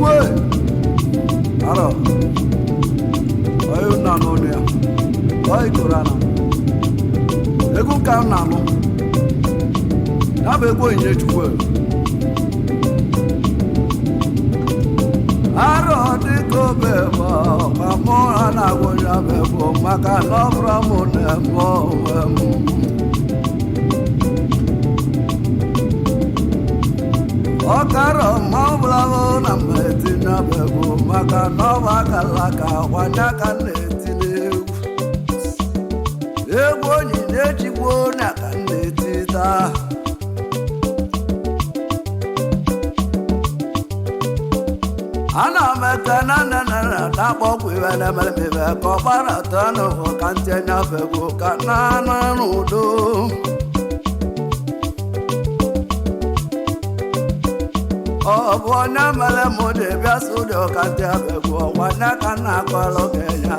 Igwe arọ onye nna n'ọnụ ya ọ ikoro ana egwu ka m na-anụ ya bụ egwu onyinye Chukwu. Arọ dịka obe ma mụ ha na-agwụ ya bụ egwu maka na ọ bụrụ mụ na-eme onwe m. Ọkara ma ọ bụla bụ na m etinye bụ egwu maka na ọ bụ akala ka kwanye aka m na-eti n'egwu. Egwu onyinye Chukwu na ka m na-eti taa. Ana m ekene nne na nna na-akpọ ọgwụ iwe na-emere m ibe ka ọ gbara tọnụ ka ntinye bụ egwu ka na anụ n'udo. Ọ bụ onye mere m ji bịa studio ka ndị abegwu ọgwa nye ka nna akọrọ gị ya.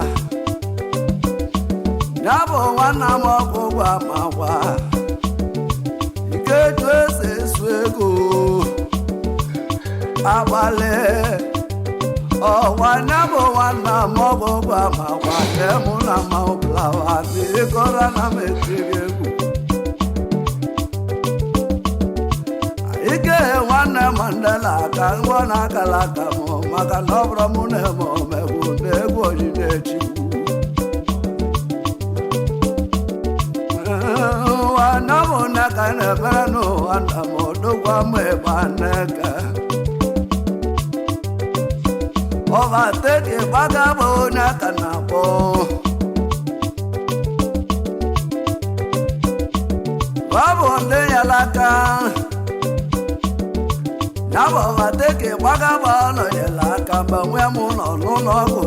Ya bụ nwanna m ọkụ gwa ma gwa ike etu esi esu ego abalị ọgwa nye bụ nwanna m ọkụ gwa ma gwa kee mụ na ma ọbụlawa n'ịkọrọ na m etiri egwu. Ike nwanne Mandela ka ngwọ na akala aka m maka na ọ bụrụ mụ na-eme omegbu na egwu ojide Chukwu. Ụwa na mụ na ka na-emere n'ụwa na m odogwa m ịgba n'eke. Ọvateki gbaga bụ onye aka na-akpọ. Ọ bụ ndị nyere aka. Ya bụ ọvateki gbaga bụ nọnyere aka mgbe nwe m nọ n'ụlọ ọgwụ.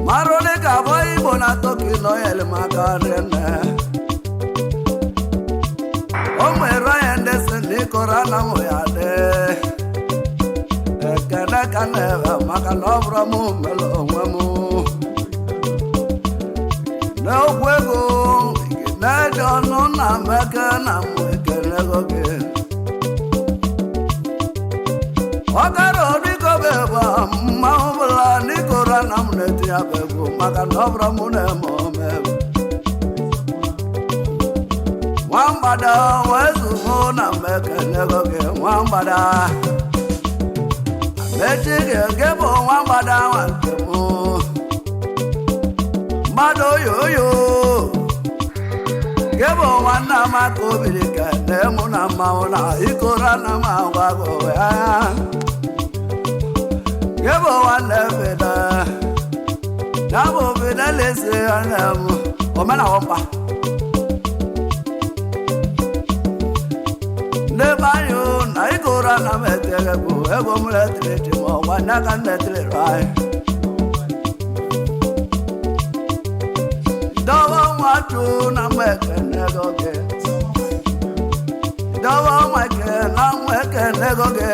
Marụ dịka abụọ Igbo na Toki nọnyere m aka rinne. O nwere onye ndị si na ịkọrọ na mụ ya dị. Ekene ka na-ebe maka na ọ bụrụ mụ mere onwe m. N'okwu ego na-eje ọnụ na meke na mụ ekele ego gị. Ọkara odikobe bụ mmanwụ bụla n'ikoro na m na-eti ya bụ egwu maka na ọ bụrụ mụ na-eme omegbu. Nwamgbada wee zụmụ na m ekele ego gị nwamgbada. Mechi gị gị bụ nwamgbada nwa nke mụ. Mmadụ oyoyo gị bụ nwanne m aka obiri ka nne mụ na mmanwụ na ikoro na m agwa gị ya. Gị bụ nwanne Fide, ya bụ Fidelis nwanne m omenawọmpa. Ndị be anyị na ikoro na m etere egwu ego m letiri ji ma ọgwa nye aka m letiri anyị. Dọwa nwa chu na m ekene ego gị. Dọwa nwa eke na m ekene ego gị.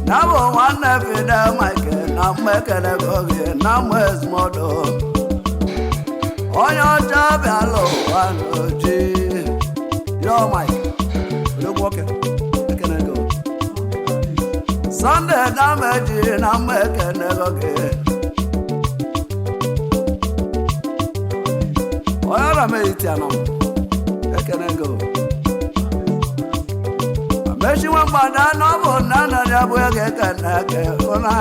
Na bụ nwanne Fide Mike na m ekene ego gị na m ezimodo. Onye ọcha bịala ụwa n'oji. Yo Mike, odogwu nwoke, ekene ego. Sunday Dameji na m ekene ego gị. Onye ọra m eyiti anọ m, ekene ego. Amechi nwa mgbada na ọ bụ nna nna ya bụ ego ekene eke ụra.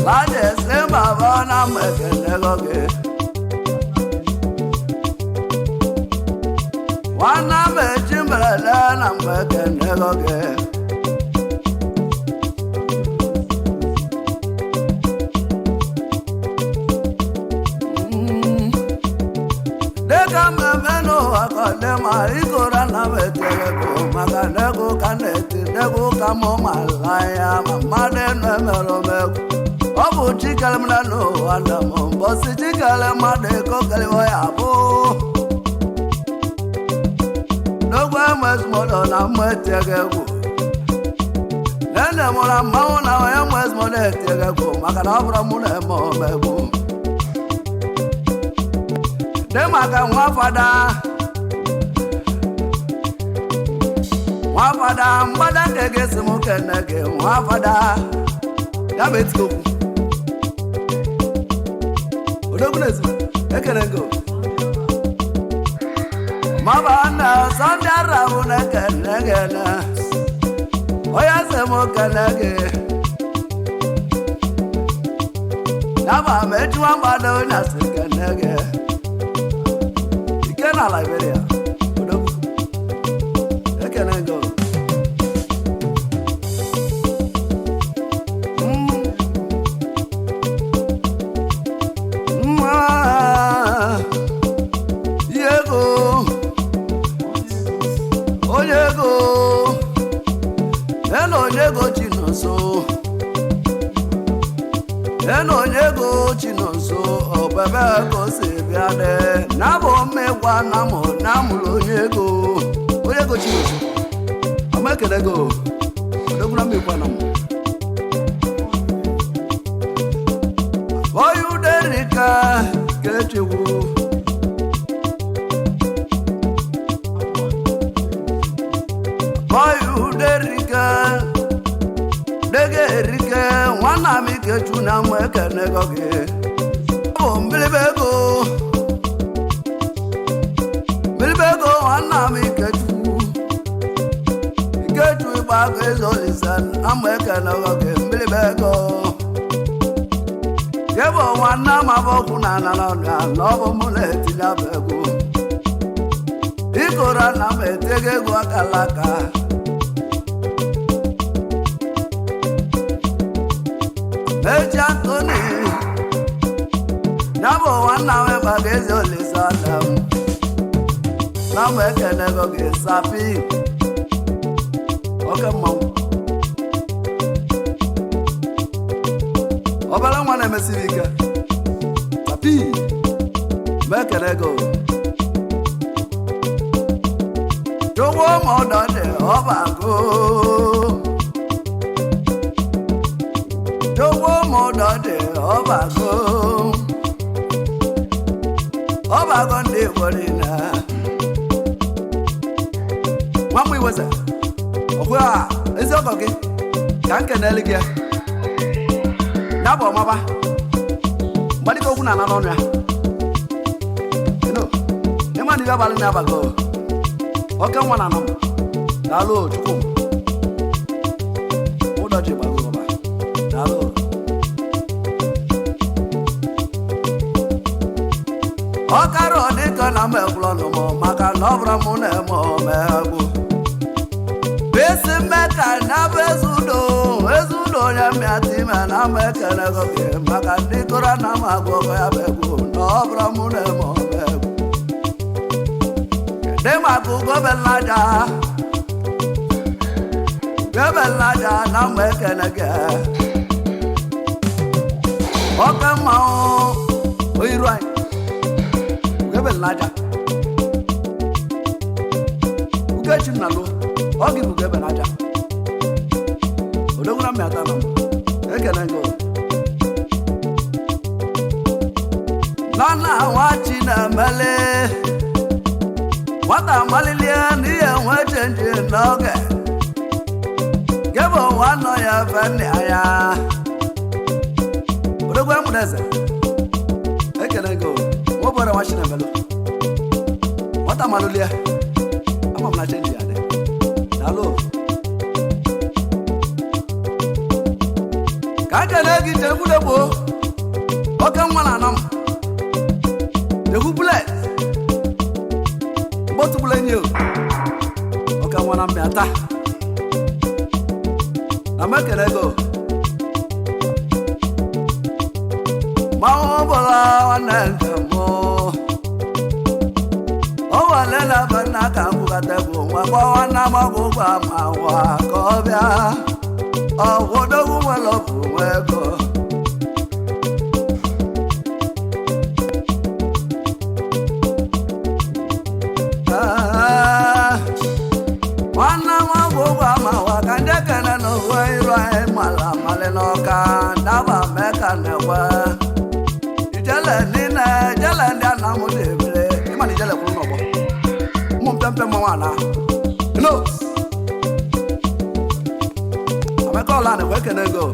Laje si baba na m ekene ego gị. Nwanne m echi mberede na m ekene ego gị. Dịka mmemme n'ụwa ka ọ dị ma ikoro na m etere ego maka na ego ka na-eti n'egwu ka mụ ma laa ya ma mmadụ enu emerụ m egwu. Ọ bụ chikere m na n'ụwa na m mbọsị chikere mmadụ ego kelewe ya bụ. N'ogwe mwezimodo na mma etighị egwu. Nene mụra mmanwụ na onye mwezimodo etighị egwu maka na ọ bụrụ mụ na-eme omegbu. Dị maka nwa fada, nwa fada mgbada nke gị si m kene gị, nwa fada ya bụ etiti okwu odogwu na ezigbo ekene gị. Maba na Sọnde arabụ na ekene gị na onye sị m kene gị yaba ma ejiwa mgbada onye asị kene gị ike na Liberia odogwu ekene gị. Mma ego onye ego ena onye ego chi nọ nso, ena onye ego chi nọ nso ọbebe ka o si bịa dị na bụ mmegwa na mụ na mụrụ onye ego, onye ego chi nọ nso ọma ekele go odogwu na mmekwa na mụ onye uderika kechukwu onye uderika dege erike nwanna m ikechu na mụ ekenego gị bụ mbilibe ego, mbilibe ego nwanna m ikechu, ikechu ịgba aka eze olisa na mụ ekenego gị mbilibe ego. Yebo nwanna m abọkwụ na ana na na ọ bụ mụ na-etinye abụ egwu ikora na m etego egwu akala aka. Mechi Antoni ya bụ nwanna m ịgbaga eze olisa na m na m ekenego gị sapi oke mmanwụ ọbara nwa na-emesiri ike papi mekere ego chụgwo ma ọdọ dị ọbago, chụgwo ma ọdọ dị ọbago, ọbago ndị Igbo niile. Nwa m iweze ọkwa ezi ọgọ gị ka m kenele gị ya ya bụ ọmaba mgbadike okwu na-ana n'ọnụ ya eno ịma na ibe abalị na-abago oke nwa na anọ m daalụ chukwu ụdọchi gbago ọba daalụ. Ọkara ọdịka na m ekwuru ọnụ m maka na ọ bụrụ m na-eme omegbu bisi mmeka na bụ ezudo ezudo onye mmịata ime na m ekele gị maka ndị kọrọ na m agụgụ ya bụ egwu na ọ bụrụ m na-eme omegbu dị maka ugobelaja gobelaja na m ekele gị oke mmanwụ oyiru anyị ugobelaja ukechi m na lụọ ọ gị bụ ugobelaja odogwu na mmịata nọ m ekele gị nana nwachi na-emele nwata malilie n'ihe nwe chenji n'oge gị bụ nwa nọ ya efe nna ya odogwu amụrụ eze ekele gị nwa obere nwa chi na-emelụ nwata malụlie ama m na chenji ya dị daalụ ka a kelee gị chekwudegbo oke nwa na anọ m egwu bulet mgbotugbula enyi o oke nwa na mmịa taa na m ekele gị mmanwụ bụla nwanne nke mụ o welela be nna ka m kwukọta bụ nwa gbawa nna m ọgwụ gwa ma nwa ka ọ bịa ọgwụdogwu nwere ọbụ nwa ego. Ee, nwanne m ọgwụ gwa ma nwa ka ndị kene n'ụwa iru anyị mara amalị n'ọka daba mee ka na-ekwe ijele niile ijele ndị anam debere. Mpempe mmanwụ ana no Amaka ọla na-ekwe ekene ego.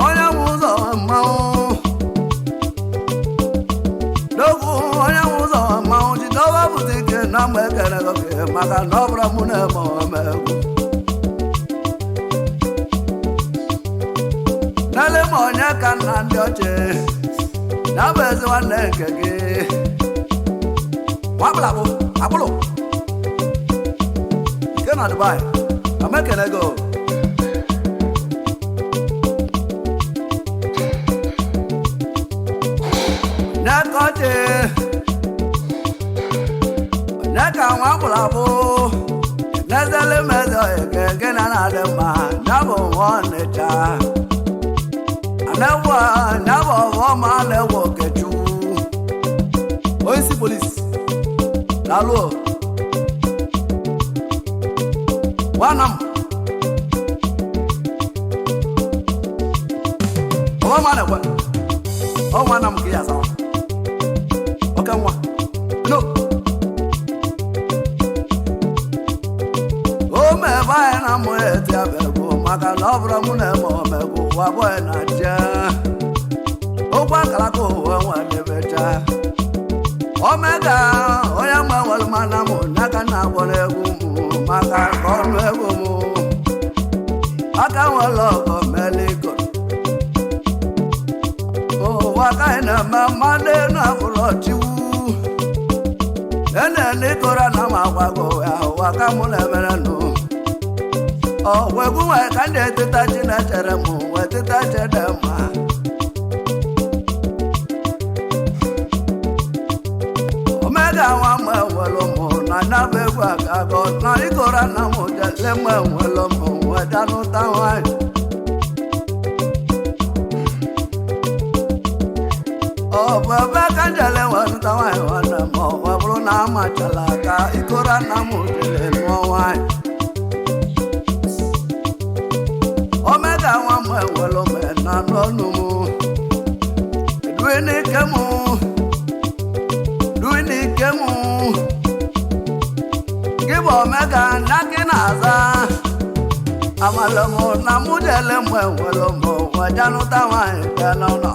Onye nwe ụzọ mmanwụ n'okwu, onye nwe ụzọ mmanwụ jidobe pụta ike na mgbe ekele gị, maka na ọ bụrụ mụ na-eme omegwu n'ele ma onye ka nna ndị ọchị na bụ ezi nwanne nke gị nwabụlabụ agbụrụ nke na Dubai amekele go. Nyekọchị onye ka nwa agbụlabụ n'ezele mezọ eke gị na na-adị mma ya bụ nwa Ọnịcha anegwa ya bụ ọvọma na-egwe Okechukwu onyeisi polisi daalụ nwanna m ọvọma na-egwe ọ nwanna m ka ya azawa oke nwa no o mebe anyị na mụ eti abegbu maka na ọ bụrụ mụ na-eme omegbu ụwa bụghị na je okwu akalaka ụwa nwadebecha omega onye mgbe nwere mana mụ n'aka na agbọrọ egwu mụ maka ka ọnụ egwu mụ aka nwere ọgọ meliko ụwa ka anyị na-eme mmadụ enu abụrụ chiwu enelekora na m agwago ya ụwa ka mụ na-emere nụ ọgwegwu nwere ka ndị eteta chi na-echere m wee teta chede mma omega nwa m enwere ụmụ na naba egwu agago na ikora na m jele m enwere ụmụ wedanụta nwanyị ọ bụ ebe ka njele wenụta nwanyị nwanne m ọ bụrụ na amachala aka ikora na m jele nụọ nwanyị omega nwa m enwere ụmụ na n'ọnụ m duinike m duinike m gị bụ omega na gị na-aza amalụ m na mụ jele m enwere ụmụ wejanụta nwanyị bịa n'ụlọ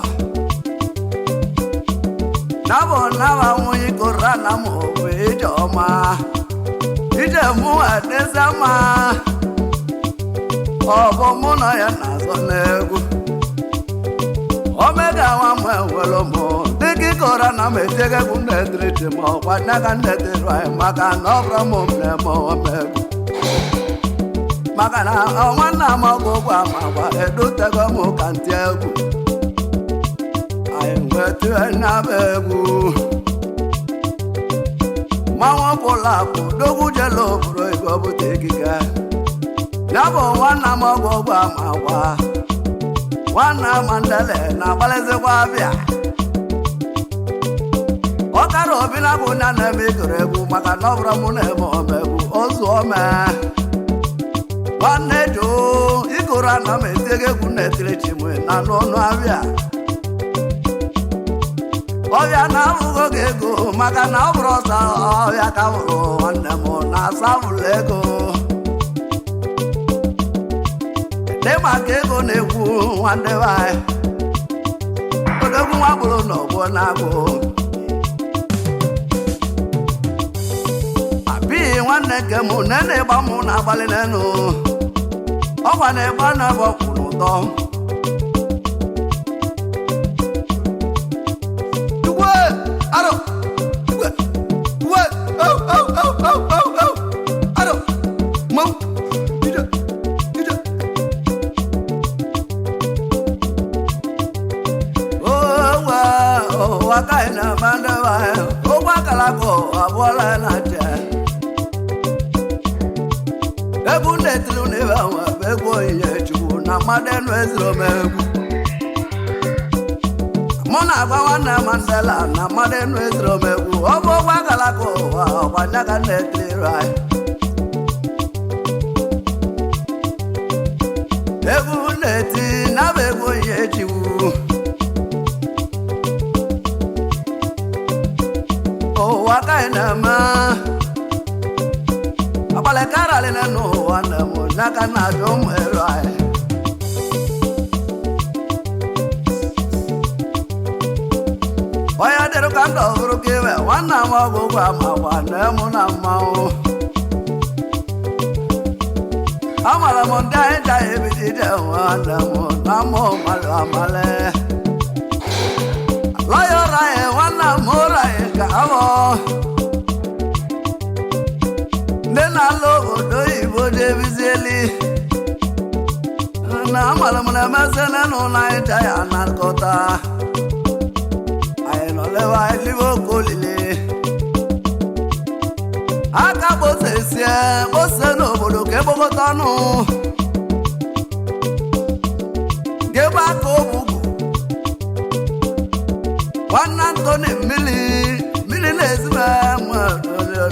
nabụ naba nwunye kora na m bụ ije ọma ije mụ adịza mma ọ bụ mụ na ya na-azọ n'egwu omega nwa m enwere ụmụ dịka ịkọrọ na m etiego egwu na-etiriti m ọkwa n'aka nnetiri anyị maka na ọ bụrụ m na-eme omegwu maka na ọnwa nna m ọgụ ụgwọ ama gba edutego m ka ntị egwu anyị wetue n'aba egwu mmanwụ ọbụla bụ dogwu jelu obodo igbo bute ekike ya bụ nwanna m ọgwụ ụgwọ ama gwa nwanna Mandele na-agbalịzikwa abịa ọkara obi na bụ nya na-eme ikoro egwu maka na ọ bụrụ mụ na-eme omegwu ozu ome nwanne jụụ ikoro ana m etiego egwu na-etiri chi m na n'ọnụ abịa ọbịa na-abụghị oge ego maka na ọ bụrụ ọsọ ọbịa ka bụrụ nwanne m na-asabụlụ ego dị maka ego na-ekwu nwanne be anyị odogwu nwa bụrụ na ọgbọ na-agụ abi nwanne nke m nene ịgba mụ na-agbalị n'elu ọkwa na ịgba na-abọ kwuru ụtọ Igwe aro igwe igwe au au au au au au aro mmanwụ ije ije owe ụwa ka anyị na-eme ndị be anyị ụgbọ akara ka ụwa abụọla na nche egwu na-etiri na ibe nwe bụ egwu onyinye Chukwu na mmadụ enu eziri omegwu mụ na-agwa nwanne Mandela na mmadụ enu eziri omegwu ọ bụ ụgbọ akara ka ụwa ọgbanya ka na-etiri anyị egwu na-eti na bụ egwu onyinye Chukwu. N'aka na-ajụ ụmụ elu anyị. Onye dịrị ka ndụ bụrụ ka ibe nwanna m ọgwụgwụ ama gwa na mụ na mmanwụ. Amara m ndị anyị ji anyị ebido ije nwanne m na mụ malụ amale. Lọya anyị nwanna m ụra anyị ka awọ. Ndị na-alụ obodo oyibo jebizieli. Na amara m na emezi n'ụlọ anyị ji anyị anakọta. Anyị nọlewa eliwe okolile. Aka kposesie kpose n'obodo ka ekpokọta ọnụ. Gebe aka ogbugbu. Nwanne Antoni mmiri mmiri na-ezime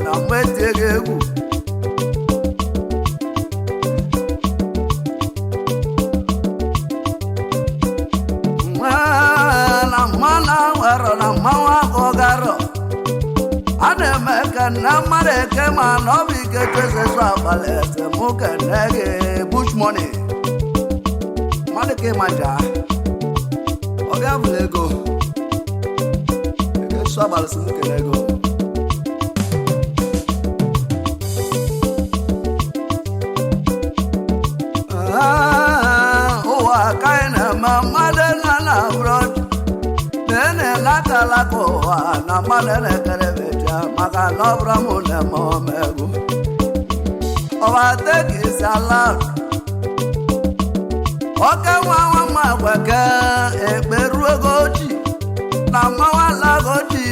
na mgbe etie gị egwu. Na mmanụ nwere na mmanwụ akọgarọ. A na-eme ka nna mmadụ eke ma na ọ bụ ike chesesu abalị ese mụ kene gị bush money. Mmadụ ka ịmaja. Ọ bịa bụla ego. Eke su abalị si mụ kene ego. Ụwa ka anyị na-eme mmadụ nna na abroad. Nene lakalaka ụwa na mmadụ na-ekere beja maka na ọ bụrụ mụ na-eme omegwu. Overtake is allowed. Oke nwa nwa mma gweke ekperu ego ji na mmanwụ alago ji.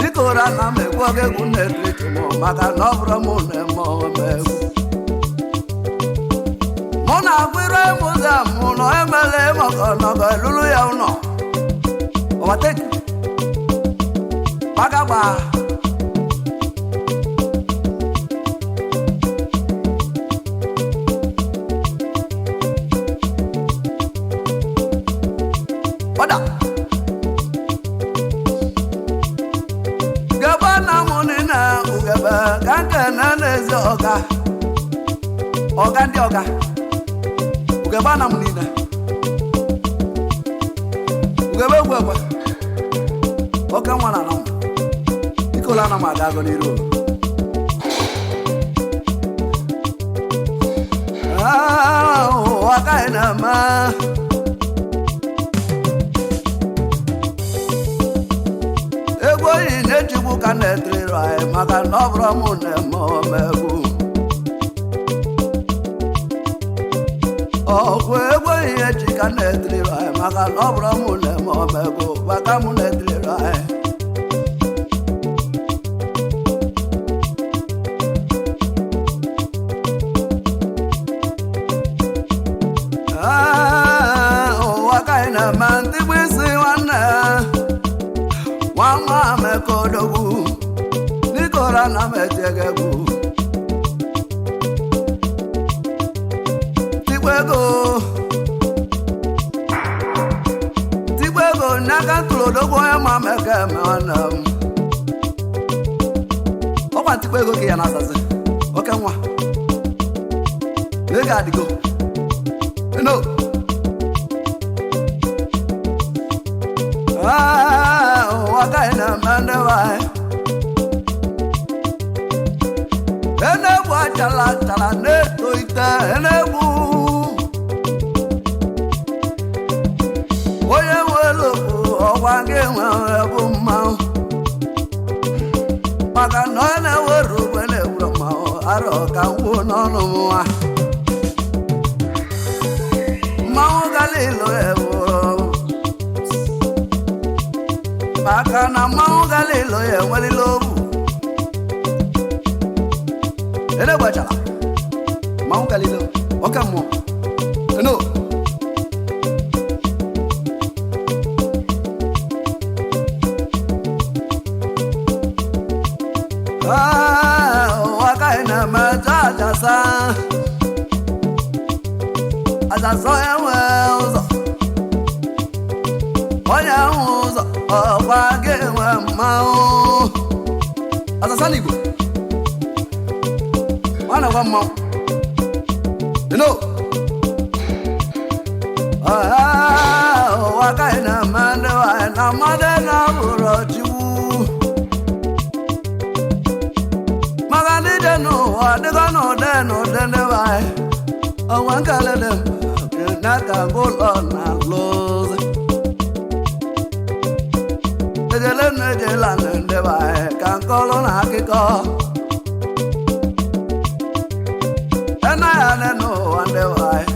Ikora na m egwu oge egwu na-etiri m maka na ọ bụrụ mụ na-eme omegwu. Mụ na agwịrị mụza mụ nọ emele maka ọnọgọ elulu ya ụnọ. Overtake. Gbagagba. Ọda. Gaba na mụ nina ugebe ka nke na n'ezi ọga. Ọga ndị ọga. Ugebe na mụ nina. Ugebe egwu egwe. Oke nwa na anam. Ikola ana m aga agụ n'iru. Ụwa ka anyị na-eme. Egwu oyi na-echigbu ka na-etiriri anyị maka na ọ bụrụ mụ na-eme omegbu. Ọgwụ egwu oyi echi ka na-etiriri anyị maka na ọ bụrụ mụ na-eme omegbu maka mụ na-etiriri anyị. Ụwa ka anyị na-eme ndị bụ isi nwanne. Nwa nwa amekodogwu n'ikora na m etiegegwu. Tigbo ego tigbo ego n'aka ntụrụ odogwu onye ma meke eme nwanne m. Ọkwa ntikpo ego ka ya na-azazi oke nwa. Ego adịgo. No. Ụwa ka anyị na-eme ndị be anyị. Enegbu achala achala na-eto ite enegbu. Onye nwe elu bụ ọgwa gị nwe bụ mmanwụ. Maka na ọ na-ewere ugbe na-ewuru mmanwụ arọ ka ngwụ n'ọnụ nwa. Mmanwụ Galilo ewuru. Maka na mmanwụ Galilo ya enwerila obu. Enegbachala. Mmanwụ Galilo, oke mmụọ. Eno. Ụwa ka anyị na-eme ajasa. Ajasa onye nwe ụzọ. Onye nwe ụzọ ọkwa gị nwe mmanwụ. Ajasa n'Igbo. Ọ na-agwa mmanwụ. You know, ụwa ka anyị na-eme, ndị anyị na mmadụ na-abụrụ Chukwu, maka ndị dị n'ụwa dịka n'ụdị n'ụdị. Ndị be anyị, onwe nkele dị n'aka ụlọ na lụzi ejele na ejela na ndị be anyị ka nkọlụ na akụkọ ena ya nne n'ụwa. Ndị be anyị,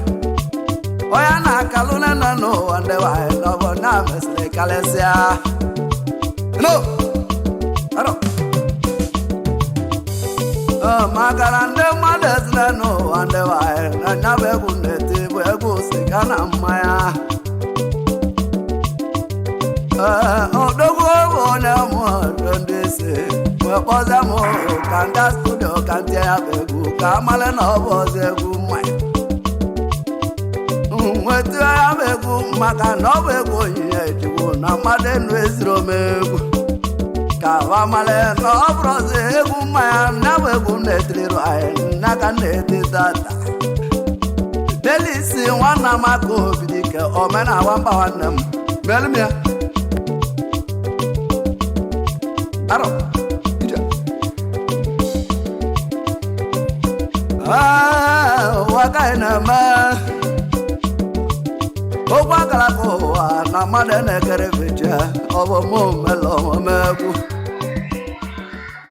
onye na-akalụ nne n'ụwa, ndị be anyị n'ọbụ na mesịrị karịsịa no aro. Maka na ndị mmadụ ezile n'ụwa, ndị be anyị, na nyabụ egwu na-eti bụ egwu sịga na mmanya. Ee, odogwu bụ onye mụọdụ ndị isi wee kpọzie m ka nga studio ka ntie ya bụ egwu ka amale na ọ bụ ọzọ egwu mmanya nweta ya bụ egwu, maka na ọ bụ egwu onyinye Chukwu na mmadụ enu eziri ome egwu ka amale na ọ bụrụ ọzọ egwu mmanya na bụ egwu na-etirirụ anyị n'aka na-eti tata. Delisi nwanna m aka obidike omenawa mba, nwanne m, melụ m ya. Arọ ije. Ụwa ka anyị na-eme okwu akara ka ụwa na mmadụ na-ekere fecha. Ọ bụ mụ mere onwe m egwu.